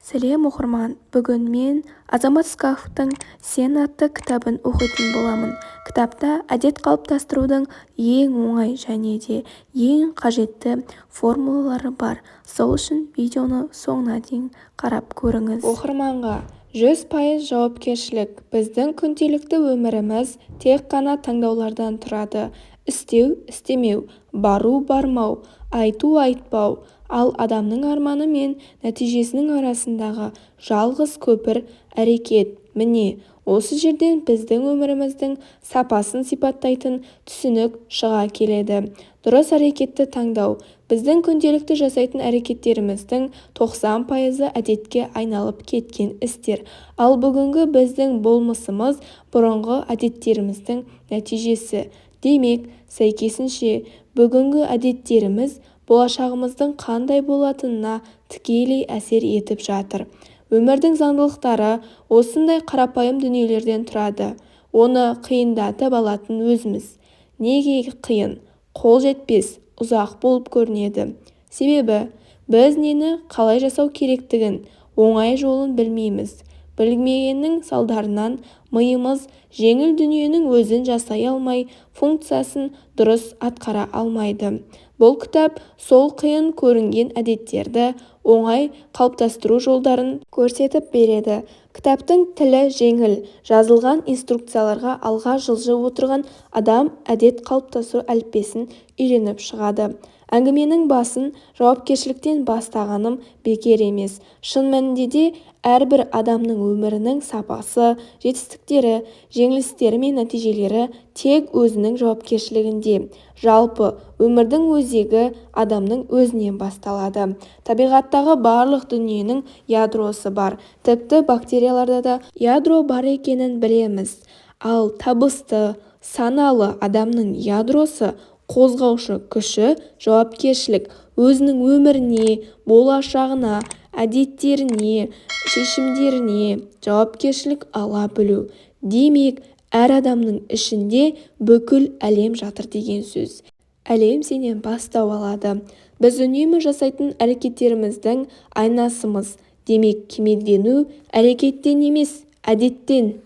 Сәлем, оқырман! Бүгін мен Азамат Сқақовтың Сен атты кітабын оқитын боламын. Кітапта әдет қалыптастырудың ең оңай және де ең қажетті формулалары бар. Сол үшін видеоны соңына дейін қарап көріңіз. Оқырманға 100% жауапкершілік Біздің күнделікті өміріміз тек қана таңдаулардан тұрады. Істеу-істемеу, бару-бармау, айту-айтпау. Ал адамның арманы мен нәтижесінің арасындағы жалғыз көпір – әрекет. Міне, осы жерден біздің өміріміздің сапасын сипаттайтын түсінік шыға келеді. Дұрыс әрекетті таңдау. Біздің күнделікті жасайтын әрекеттеріміздің 90 пайызы әдетке айналып кеткен істер. Ал бүгінгі біздің болмысымыз бұрынғы әдеттеріміздің нәтижесі. Демек, сәйкесінше, бүгінгі әдеттеріміз болашағымыздың қандай болатынына тікелей әсер етіп жатыр. Өмірдің заңдылықтары осындай қарапайым дүниелерден тұрады. Оны қиындатып алатын өзіміз. Неге қиын, қол жетпес, ұзақ болып көрінеді? Себебі, біз нені қалай жасау керектігін, оңай жолын білмейміз. Білмегеннің салдарынан миымыз жеңіл дүниенің өзін жасай алмай, функциясын дұрыс атқара алмайды. Бұл кітап сол қиын көрінген әдеттерді оңай қалыптастыру жолдарын көрсетіп береді. Кітаптың тілі жеңіл жазылған, инструкцияларға алға жылжып отырған адам әдет қалыптастыру әліппесін үйреніп шығады. Әңгіменің басын жауапкершіліктен бастағаным бекер емес. Шын мәнінде де әрбір адамның өмірінің сапасы, жетістіктері, жеңілістері мен нәтижелері тек өзінің жауапкершілігінде. Жалпы, өмірдің өзегі адамның өзінен басталады. Табиғаттағы барлық дүниенің ядросы бар. Тіпті бактерияларда да ядро бар екенін білеміз. Ал табысты, саналы адамның ядросы, қозғаушы күші жауапкершілік. Өзінің өміріне, болашағына, әдеттеріне, шешімдеріне жауапкершілік ала білу. Демек, әр адамның ішінде бүкіл әлем жатыр деген сөз. Әлем сенен бастау алады. Біз үнемі жасайтын әрекеттеріміздің айнасымыз. Демек, кемелдену әрекеттен емес, әдеттен.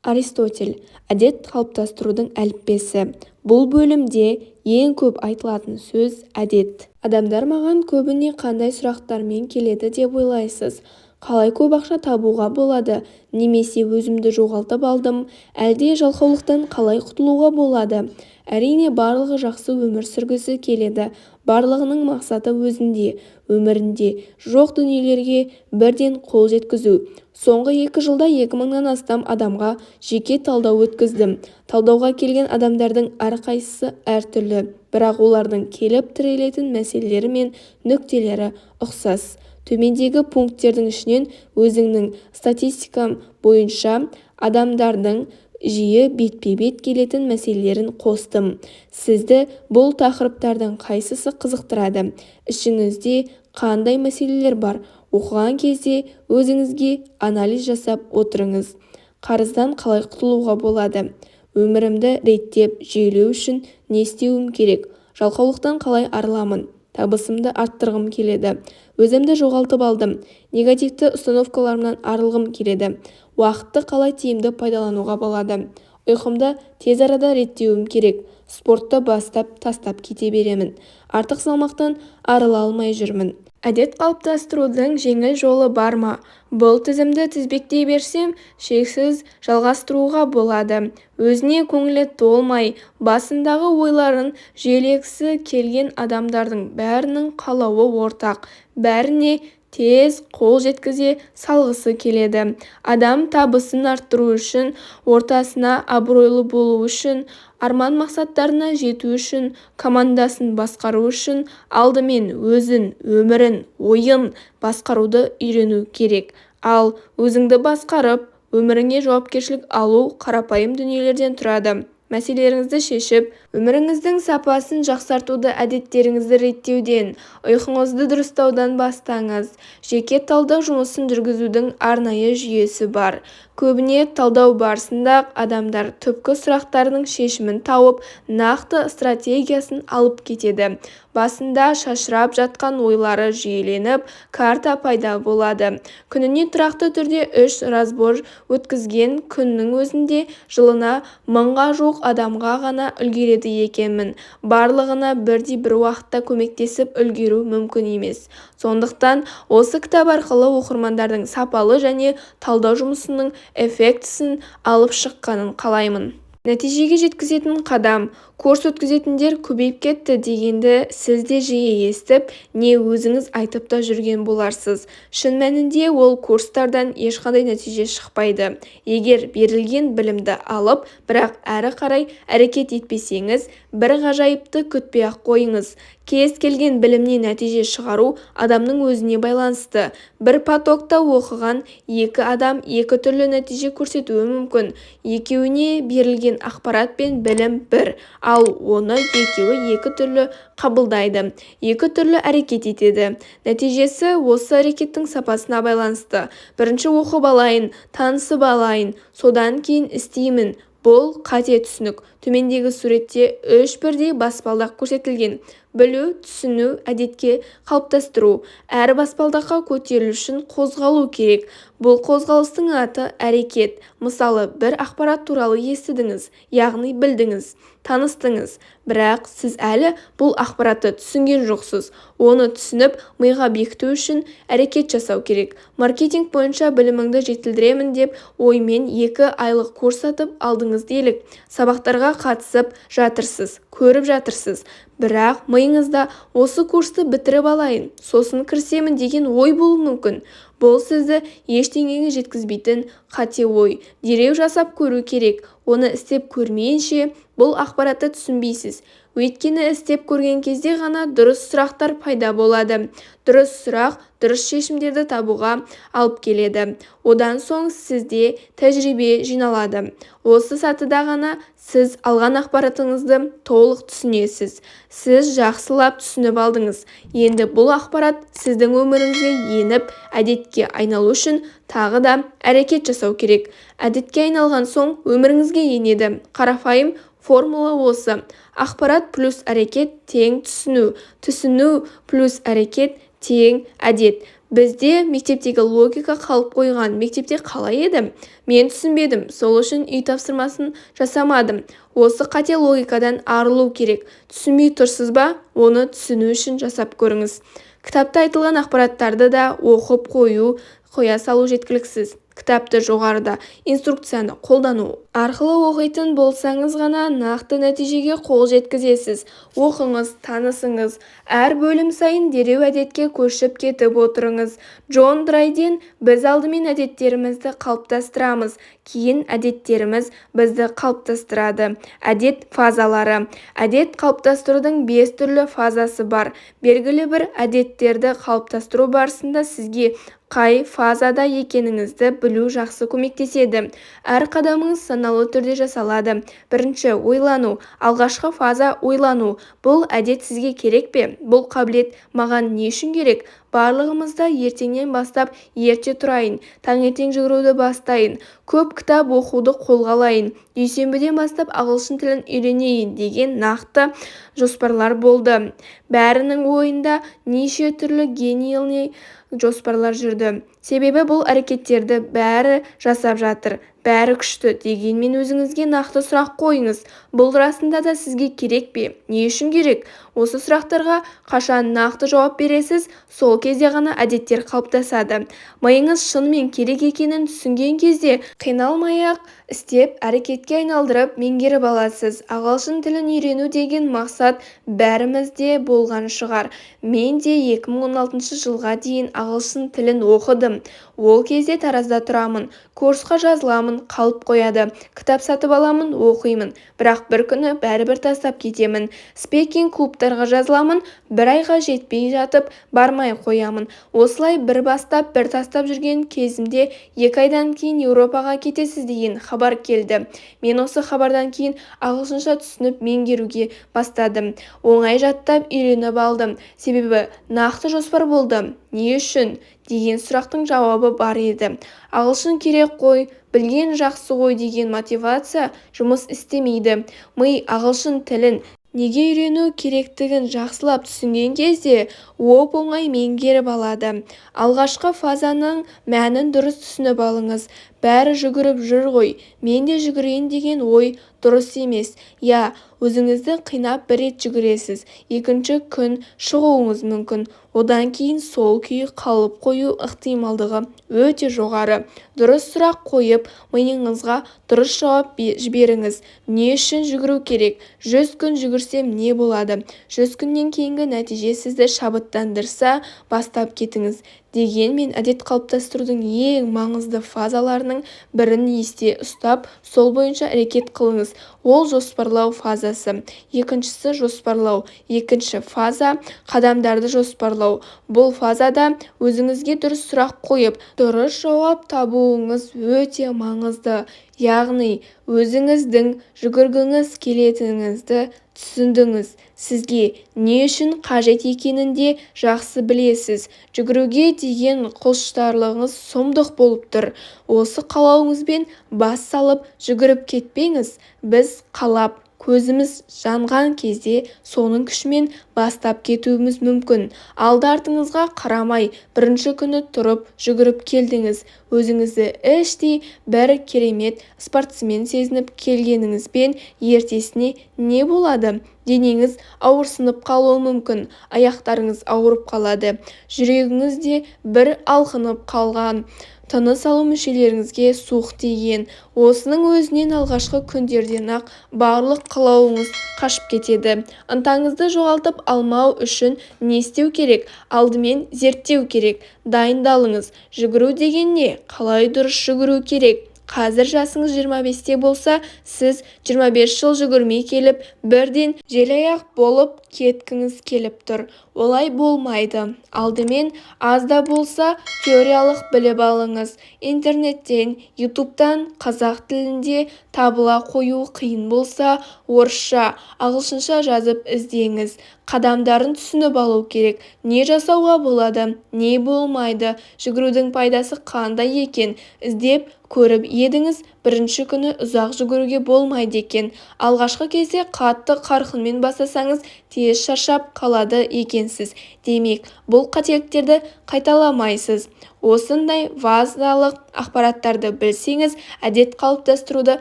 Аристотель. Әдет қалыптастырудың әліппесі. Бұл бөлімде ең көп айтылатын сөз әдет. Адамдар маған көбіне қандай сұрақтармен келеді деп ойлайсыз? Қалай көп ақша табуға болады немесе өзімді жоғалтып алдым, әлде жалқаулықтан қалай құтылуға болады? Әрине, барлығы жақсы өмір сүргісі келеді. Барлығының мақсаты өзінде, өмірінде жоқ дүниелерге бірден қол жеткізу. Соңғы 2 жылда 2000-нан астам адамға жеке талдау өткіздім. Талдауға келген адамдардың әрқайсысы әртүрлі, бірақ олардың келіп тірелетін мәселелері мен нүктелері ұқсас. Төмендегі пункттердің ішінен өзімнің статистикам бойынша адамдардың жиі бетпе-бет келетін мәселелерін қостым. Сізді бұл тақырыптардың қайсысы қызықтырады? Ішіңізде қандай мәселелер бар? Оқыған кезде өзіңізге анализ жасап отырыңыз. Қарыздан қалай құтылуға болады? Өмірімді реттеп, жүйелеу үшін не істеуім керек? Жалқаулықтан қалай арыламын? Табысымды арттырғым келеді. Өзімді жоғалтып алдым. Негативті установкаларымнан арылғым келеді. Уақытты қалай тиімді пайдалануға болады? Ұйқымды тез арада реттеуім керек. Спортты бастап, тастап кете беремін. Артық салмақтан арыла алмай жүрмін. Әдет қалыптастырудың жеңіл жолы бар ма? Бұл тізімді тізбектей берсем, шексіз жалғастыруға болады. Өзіне көңілі толмай, басындағы ойларын жүйелегісі келген адамдардың бәрінің қалауы ортақ. Бәріне тез қол жеткізе салғысы келеді. Адам табысын арттыру үшін, ортасында абыройлы болу үшін, арман-мақсаттарына жету үшін, командасын басқару үшін алдымен өзін, өмірін, ойын басқаруды үйрену керек. Ал, өзіңді басқарып, өміріңе жауапкершілік алу қарапайым дүниелерден тұрады. Мәселелеріңізді шешіп, өміріңіздің сапасын жақсартуды әдеттеріңізді реттеуден, ұйқыңызды дұрыстаудан бастаңыз. Жеке талдау жұмысын жүргізудің арнайы жүйесі бар. Көбіне талдау барысында-ақ адамдар түпкі сұрақтарының шешімін тауып, нақты стратегиясын алып кетеді. Басында шашырап жатқан ойлары жүйеленіп, карта пайда болады. Күніне тұрақты түрде үш разбор өткізген күннің өзінде жылына 1000-ға жуық адамға ғана үлгереді екенмін. Барлығына бірдей бір уақытта көмектесіп үлгеру мүмкін емес. Сондықтан осы кітап арқылы оқырмандардың сапалы және талдау жұмысының эффектісін алып шыққанын қалаймын. Нәтижеге жеткізетін қадам. Курс өткізетіндер көбейіп кетті дегенді сіз де жиі естіп, не өзіңіз айтып та жүрген боларсыз. Шын мәнінде ол курстардан ешқандай нәтиже шықпайды. Егер берілген білімді алып, бірақ әрі қарай әрекет етпесеңіз, бір ғажайыпты күтпей-ақ қойыңыз. Кез келген білімнен нәтиже шығару адамның өзіне байланысты. Бір потокта оқыған екі адам екі түрлі нәтиже көрсетуі мүмкін. Екеуіне берілген ақпарат пен білім бір, ал оны екеуі екі түрлі қабылдайды, екі түрлі әрекет етеді. Нәтижесі осы әрекеттің сапасына байланысты. Бірінші оқып алайын, танысып алайын, содан кейін істеймін. Бұл қате түсінік. Төмендегі суретте үш бірдей баспалдақ көрсетілген. Білу, түсіну, әдетке қалыптастыру. Әр баспалдаққа көтерілу үшін қозғалу керек. Бұл қозғалыстың аты әрекет. Мысалы, бір ақпарат туралы естідіңіз, яғни білдіңіз, таныстыңыз. Бірақ сіз әлі бұл ақпаратты түсінген жоқсыз. Оны түсініп, миға бекіту үшін әрекет жасау керек. Маркетинг бойынша біліміңді жетілдіремін деп оймен 2 айлық курс сатып алдыңыз делік. Сабақтарға қатысып жатырсыз, көріп жатырсыз. Бірақ миыңызда осы курсты бітіріп алайын, сосын кірісемін деген ой болуы мүмкін. Бұл сізді ештеңеге жеткізбейтін қате ой. Дереу жасап көру керек. Оны істеп көрмейінше бұл ақпаратты түсінбейсіз. Өйткені істеп көрген кезде ғана дұрыс сұрақтар пайда болады. Дұрыс сұрақ дұрыс шешімдерді табуға алып келеді. Одан соң сізде тәжірибе жиналады. Осы сатыда ғана сіз алған ақпаратыңызды толық түсінесіз. Сіз жақсылап түсініп алдыңыз. Енді бұл ақпарат сіздің өміріңізге еніп, әдетке айналу үшін тағы да әрекет жасау керек. Әдетке айналған соң өміріңізге енеді. Қарапайым формула осы. Ақпарат плюс әрекет тең түсіну. Түсіну плюс әрекет тең әдет. Бізде мектептегі логика қалып қойған. Мектепте қалай еді? Мен түсінбедім, сол үшін үй тапсырмасын жасамадым. Осы қате логикадан арылу керек. Түсінбей тұрсыз ба? Оны түсіну үшін жасап көріңіз. Кітапта айтылған ақпараттарды да оқып қоя салу жеткіліксіз. Кітапты жоғарыда инструкцияны қолдану арқылы оқитын болсаңыз ғана нақты нәтижеге қол жеткізесіз. Оқыңыз, танысыңыз. Әр бөлім сайын дереу әдетке көшіп кетіп отырыңыз. Джон Драйден: біз алдымен әдеттерімізді қалыптастырамыз, кейін әдеттеріміз бізді қалыптастырады. Әдет фазалары. Әдет қалыптастырудың 5 түрлі фазасы бар. Белгілі бір әдеттерді қалыптастыру барысында сізге қай фазада екеніңізді білу жақсы көмектеседі. Әр қадамыңыз саналы түрде жасалады. Бірінші, ойлану. Алғашқы фаза ойлану. Бұл әдет сізге керек пе? Бұл қабілет маған не үшін керек? Барлығымызда ертеңнен бастап ерте тұрайын, таңертең жүгіруді бастайын, көп кітап оқуды қолға алайын, дүйсенбіден бастап ағылшын тілін үйренейін деген нақты жоспарлар болды. Бәрінің ойында неше түрлі гениальный жоспарлар жүрді. Себебі бұл әрекеттерді бәрі жасап жатыр, бәрі күшті. Дегенмен өзіңізге нақты сұрақ қойыңыз. Бұл расында да сізге керек пе? Не үшін керек? Осы сұрақтарға қашан нақты жауап бересіз, сол кезде ғана әдеттер қалыптасады. Миыңыз шынымен керек екенін түсінген кезде қиналмай-ақ істеп, әрекетке айналдырып, меңгеріп аласыз. Ағылшын тілін үйрену деген мақсат бәрімізде болған шығар. Мен де 2016 жылға дейін ағылшын тілін оқыдым. Ол кезде Таразда тұрамын. Курсқа жазыламын, қалып қояды. Кітап сатып аламын, оқимын. Бірақ бір күні бәрібір тастап кетемін. Спикинг клубтарға жазыламын, бір айға жетпей жатып бармай қоямын. Осылай бір бастап, бір тастап жүрген кезімде 2 айдан кейін Еуропаға кетесіз деген хабар келді. Мен осы хабардан кейін ағылшынша түсініп меңгеруге бастадым. Оңай жаттап үйреніп алдым. Себебі нақты жоспар болды. Не үшін деген сұрақтың жауабы бар еді. Ағылшын керек қой, білген жақсы ғой деген мотивация жұмыс істемейді. Ми ағылшын тілін Неге үйрену керектігін жақсылап түсінген кезде оп-оңай меңгеріп алады. Алғашқы фазаның мәнін дұрыс түсініп алыңыз. Бәрі жүгіріп жүр ғой, мен де жүгірейін деген ой дұрыс емес. Иә, өзіңізді қинап бір рет жүгіресіз, екінші күн шығуыңыз мүмкін. Одан кейін сол күйі қалып қою ықтималдығы өте жоғары. Дұрыс сұрақ қойып, миыңызға дұрыс жауап жіберіңіз. Не үшін жүгіру керек? 100 күн жүгірсем не болады? 100 күннен кейінгі нәтиже сізді шабыттандырса, бастап кетіңіз. Дегенмен әдет қалыптастырудың ең маңызды фазаларының бірін есте ұстап, сол бойынша әрекет қылыңыз. Ол жоспарлау фазасы. Екіншісі жоспарлау. Екінші фаза қадамдарды жоспарлау. Бұл фазада өзіңізге дұрыс сұрақ қойып, дұрыс жауап табуыңыз өте маңызды. Яғни, өзіңіздің жүгіргіңіз келетініңізді түсіндіңіз. Сізге не үшін қажет екенін де жақсы білесіз. Жүгіруге деген құштарлығыңыз сұмдық болып тұр. Осы қалауыңызбен бас салып жүгіріп кетпеңіз. Біз қалап, көзіміз жанған кезде соның күшімен бастап кетуіміз мүмкін. Алды-артыңызға қарамай бірінші күні тұрып жүгіріп келдіңіз. Өзіңізді іштей бір керемет спортсмен сезініп келгеніңізбен ертесіне не болады? Денеңіз ауырсынып қалуы мүмкін, аяқтарыңыз ауырып қалады, жүрегіңіз де бір алқынып қалған, тыныс алу мүшелеріңізге суық тиген. Осының өзінен алғашқы күндерден-ақ барлық қалауыңыз қашып кетеді. Ынтаңызды жоғалтып алмау үшін не істеу керек? Алдымен зерттеу керек. Дайындалыңыз. Жүгіру деген не? Қалай дұрыс жүгіру керек? Қазір жасыңыз 25-те болса, сіз 25 жыл жүгірмей келіп, бірден желаяқ болып кеткіңіз келіп тұр. Олай болмайды. Алдымен аз да болса теориялық біліп алыңыз. Интернеттен, ютубтан қазақ тілінде табыла қоюы қиын болса, орысша, ағылшынша жазып іздеңіз. Қадамдарын түсініп алу керек. Не жасауға болады, не болмайды, жүгірудің пайдасы қандай екен, іздеп көріп едіңіз, бірінші күні ұзақ жүгіруге болмайды екен. Алғашқы кезде қатты қарқынмен бастасаңыз, тез шаршап қалады екенсіз. Демек, бұл қателіктерді қайталамайсыз. Осындай базалық ақпараттарды білсеңіз, әдет қалыптастыруды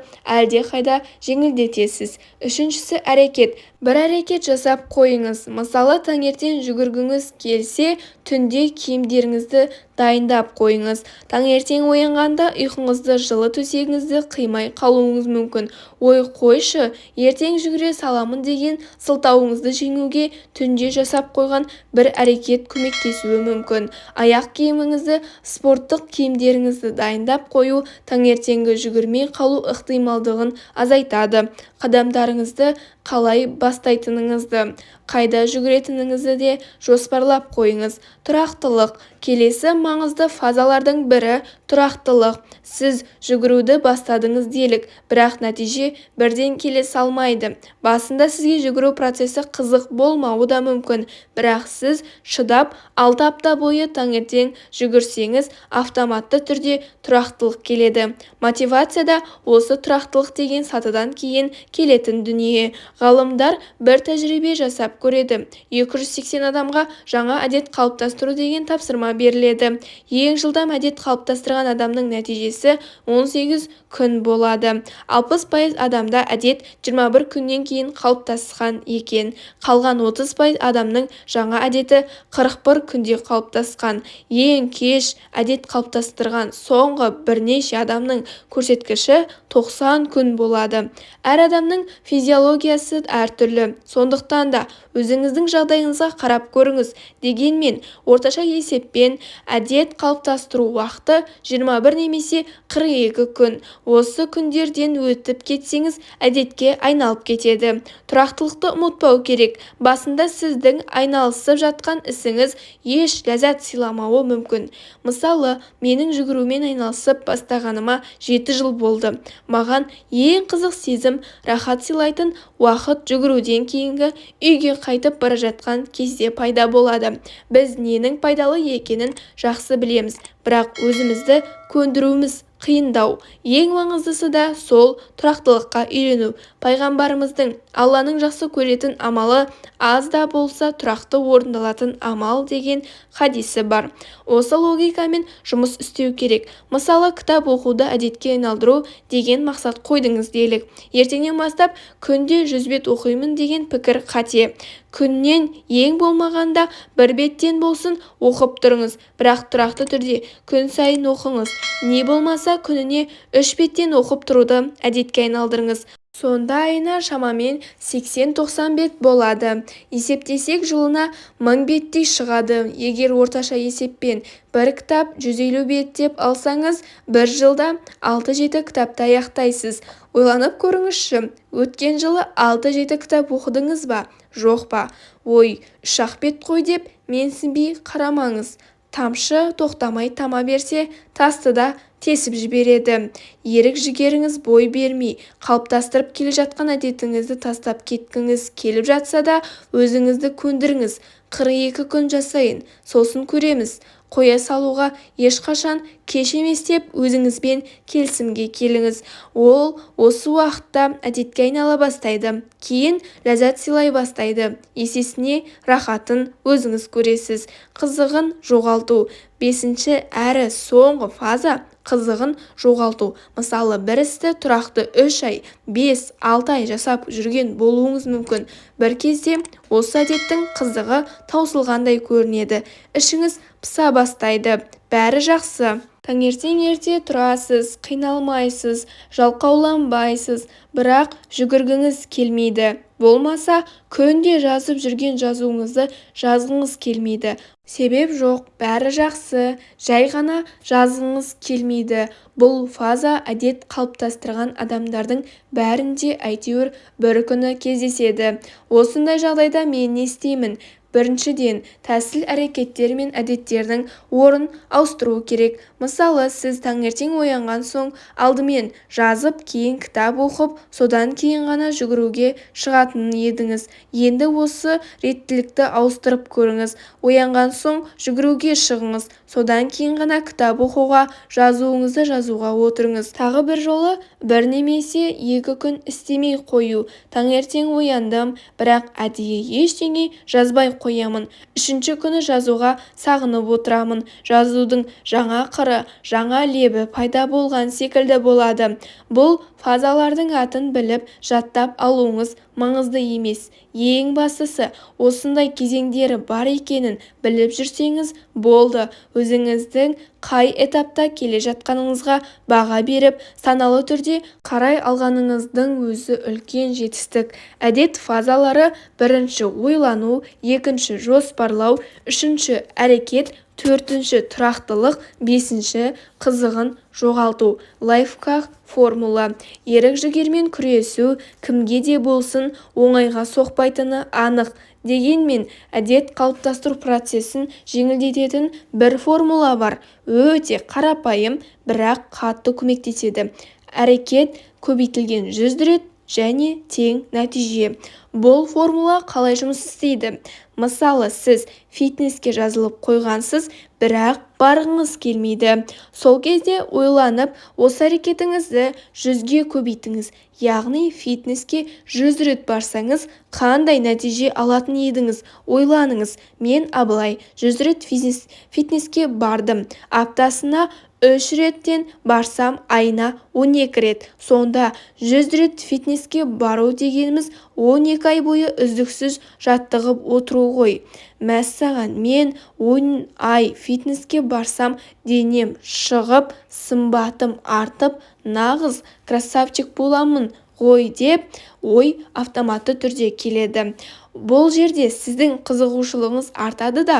әлдеқайда жеңілдетесіз. Үшіншісі әрекет. Бір әрекет жасап қойыңыз. Мысалы, таңертең жүгіргіңіз келсе, түнде киімдеріңізді дайындап қойыңыз. Таңертең оянғанда ұйқыңызды жылы төсегіңізді қимай қалуыңыз мүмкін. Ой, қойшы, ертең жүгіре саламын деген сылтауыңызды жеңуге түнде жасап қойған бір әрекет көмектесуі мүмкін. Аяқ киіміңізді, спорттық киімдеріңізді дайындап қою таңертеңгі жүгірмей қалу ықтималдығын азайтады. Қадамдарыңызды қалай бастайтыныңызды, қайда жүгіретініңізді де жоспарлап қойыңыз. Тұрақтылық. Келесі маңызды фазалардың бірі тұрақтылық. Сіз жүгіруді бастадыңыз делік, бірақ нәтиже бірден келе салмайды. Басында сізге жүгіру процесі қызық болмауы да мүмкін, бірақ сіз шыдап 6 апта бойы таңертең жүгірсеңіз, автоматты түрде тұрақтылық келеді. Мотивация да осы тұрақтылық деген сатыдан кейін келетін дүние. Ғалымдар бір тәжірибе жасап көреді. 280 адамға жаңа әдет қалыптастыру деген тапсырма беріледі. Ең жылдам әдет қалыптастырған адамның нәтижесі 18 күн болады. 60% адамда әдет 21 күннен кейін қалыптасқан екен. Қалған 30% адамның жаңа әдеті 41 күнде қалыптасқан. Ең кеш әдет қалыптастырған соңғы бірнеше адамның көрсеткіші 90 күн болады. Әр адамның физиологиясы әртүрлі. Сондықтан да өзіңіздің жағдайыңызға қарап көріңіз. Дегенмен, орташа есеппен әдет қалыптастыру уақыты 21 немесе 42 күн. Осы күндерден өтіп кетсеңіз, әдетке айналып кетеді. Тұрақтылықты ұмытпау керек. Басында сіздің айналысып жатқан ісіңіз еш ләззат сыйламауы мүмкін. Мысалы, менің жүгірумен айналысып бастағаныма 7 жыл болды. Маған ең қызық сезім, рахат сыйлайтын уақыт жүгіруден кейінгі үйге қайтып бара жатқан кезде пайда болады. Біз ненің пайдалы екенін жақсы білеміз, бірақ өзімізді Көндіруіміз қиындау. Ең маңыздысы да сол тұрақтылыққа үйрену. Пайғамбарымыздың «Алланың жақсы көретін амалы аз да болса тұрақты орындалатын амал» деген хадисі бар. Осы логикамен жұмыс істеу керек. Мысалы, кітап оқуды әдетке айналдыру деген мақсат қойдыңыз делік. Ертеңнен бастап күнде 100 бет оқимын деген пікір қате. Күннен ең болмағанда бір беттен болсын оқып тұрыңыз, бірақ тұрақты түрде күн сайын оқыңыз. Не болмаса күніне 3 беттен оқып тұруды әдетке айналдырыңыз. Сонда айына шамамен 80-90 бет болады. Есептесек, жылына 1000 беттей шығады. Егер орташа есеппен бір кітап 150 бет деп алсаңыз, бір жылда 6-7 кітапты аяқтайсыз. Ойланып көріңізші, өткен жылы 6-7 кітап оқыдыңыз ба, жоқ па? Ой, 3-ақ бет қой деп менсінбей қарамаңыз. Тамшы тоқтамай тама берсе, тасты да тесіп жібереді. Ерік-жігеріңіз бой бермей, қалыптастырып келе жатқан әдетіңізді тастап кеткіңіз келіп жатса да, өзіңізді көндіріңіз. 42 күн жасайын, сосын көреміз. Қоя салуға ешқашан кеш емес деп өзіңізбен келісімге келіңіз. Ол осы уақытта әдетке айнала бастайды. Кейін ләззат сыйлай бастайды. Есесіне рахатын өзіңіз көресіз. Қызығын жоғалту. 5-ші әрі соңғы фаза қызығын жоғалту. Мысалы, бір істі тұрақты 3 ай, 5-6 ай жасап жүрген болуыңыз мүмкін. Бір кезде осы әдеттің қызығы таусылғандай көрінеді. Ішіңіз пыса бастайды. Бәрі жақсы. Таңертең ерте тұрасыз, қиналмайсыз, жалқауланбайсыз, бірақ жүгіргіңіз келмейді. Болмаса, күнде жазып жүрген жазуыңызды жазғыңыз келмейді. Себеп жоқ, бәрі жақсы, жай ғана жазғыңыз келмейді. Бұл фаза әдет қалыптастырған адамдардың бәрінде әйтеуір бір күні кездеседі. Осындай жағдайда мен не істеймін? Біріншіден, тәсіл әрекеттер мен әдеттердің орын ауыстыру керек. Мысалы, сіз таңертең оянған соң алдымен жазып, кейін кітап оқып, содан кейін ғана жүгіруге шығатын едіңіз. Енді осы реттілікті ауыстырып көріңіз. Оянған соң жүгіруге шығыңыз, содан кейін ғана кітап оқуға, жазуыңызды жазуға отырыңыз. Тағы бір жолы бір немесе 2 күн істемей қою. Таңертең ояндым, бірақ әдейі ештеңе жазбай қоямын. 3-ші күні жазуға сағынып отырамын. Жазудың жаңа қыры, жаңа лебі пайда болған секілді болады. Бұл фазалардың атын біліп, жаттап алуыңыз маңызды емес. Ең бастысы, осындай кезеңдері бар екенін біліп жүрсеңіз болды. Өзіңіздің қай этапта келе жатқаныңызға баға беріп, саналы түрде қарай алғаныңыздың өзі үлкен жетістік. Әдет фазалары: 1-ші ойлану, 2-ші жоспарлау, 3-ші әрекет, 4-ші тұрақтылық, 5-ші қызығын жоғалту. Лайфхак формула. Ерік-жігермен күресу кімге де болсын оңайға соқпайтыны анық. Дегенмен, әдет қалыптастыру процесін жеңілдететін бір формула бар. Өте қарапайым, бірақ қатты көмектеседі. Әрекет көбейтілген 100 рет және тең нәтиже. Бұл формула қалай жұмыс істейді? Мысалы, сіз фитнеске жазылып қойғансыз, бірақ барғыңыз келмейді. Сол кезде ойланып, осы әрекетіңізді 100-ге көбейтіңіз. Яғни фитнеске 100 рет барсаңыз, қандай нәтиже алатын едіңіз? Ойланыңыз. Мен Абылай 100 рет фитнеске бардым. Аптасына 3 реттен барсам, айына 12 рет. Сонда 100 рет фитнеске бару дегеніміз 12 ай бойы үздіксіз жаттығып отыру ғой. Мәссаған, мен 10 ай фитнеске барсам, денем шығып, сымбатым артып, нағыз красавчик боламын ғой деп ой автоматты түрде келеді. Бұл жерде сіздің қызығушылығыңыз артады да,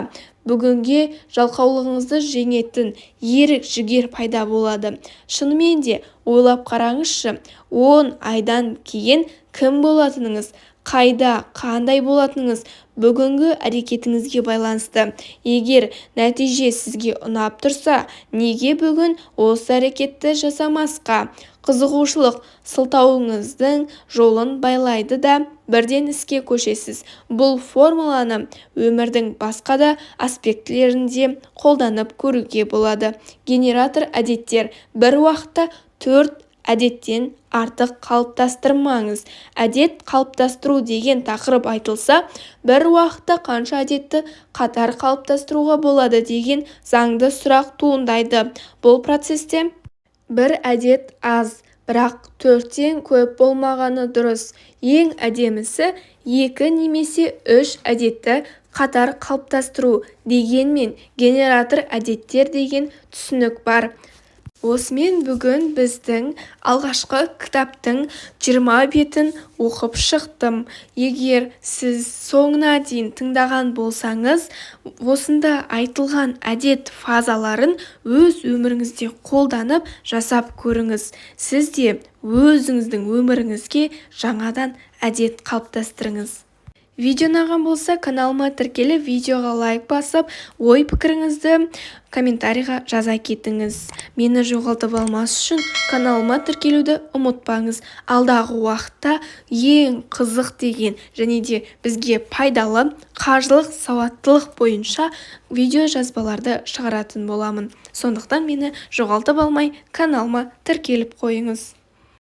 бүгінге жалқаулығыңызды жеңетін ерік-жігер пайда болады. Шынымен де, ойлап қараңызшы, 10 айдан кейін кім болатыныңыз, қайда, қандай болатыныңыз бүгінгі әрекетіңізге байланысты. Егер нәтиже сізге ұнап тұрса, неге бүгін осы әрекетті жасамасқа? Қызығушылық сылтауыңыздың жолын байлайды да, бірден іске көшесіз. Бұл формуланы өмірдің басқа да аспектілерінде қолданып көруге болады. Генератор әдеттер. Бір уақытта 4 әдеттен артық қалыптастырмаңыз. Әдет қалыптастыру деген тақырып айтылса, бір уақытта қанша әдетті қатар қалыптастыруға болады деген заңды сұрақ туындайды. Бұл процесте бір әдет аз, бірақ 4-тен көп болмағаны дұрыс. Ең әдемісі 2 немесе 3 әдетті қатар қалыптастыру. Дегенмен генератор әдеттер деген түсінік бар. Осымен бүгін біздің алғашқы кітаптың 20 бетін оқып шықтым. Егер сіз соңына дейін тыңдаған болсаңыз, осында айтылған әдет фазаларын өз өміріңізде қолданып жасап көріңіз. Сіз де өзіңіздің өміріңізге жаңадан әдет қалыптастырыңыз. Видео ұнаған болса, каналыма тіркеліп, видеоға лайк басып, ой пікіріңізді комментарийға жаза кетіңіз. Мені жоғалтып алмас үшін каналыма тіркелуді ұмытпаңыз. Алдағы уақытта ең қызық деген және де бізге пайдалы қаржылық сауаттылық бойынша видео жазбаларды шығаратын боламын. Сондықтан мені жоғалтып алмай каналыма тіркеліп қойыңыз.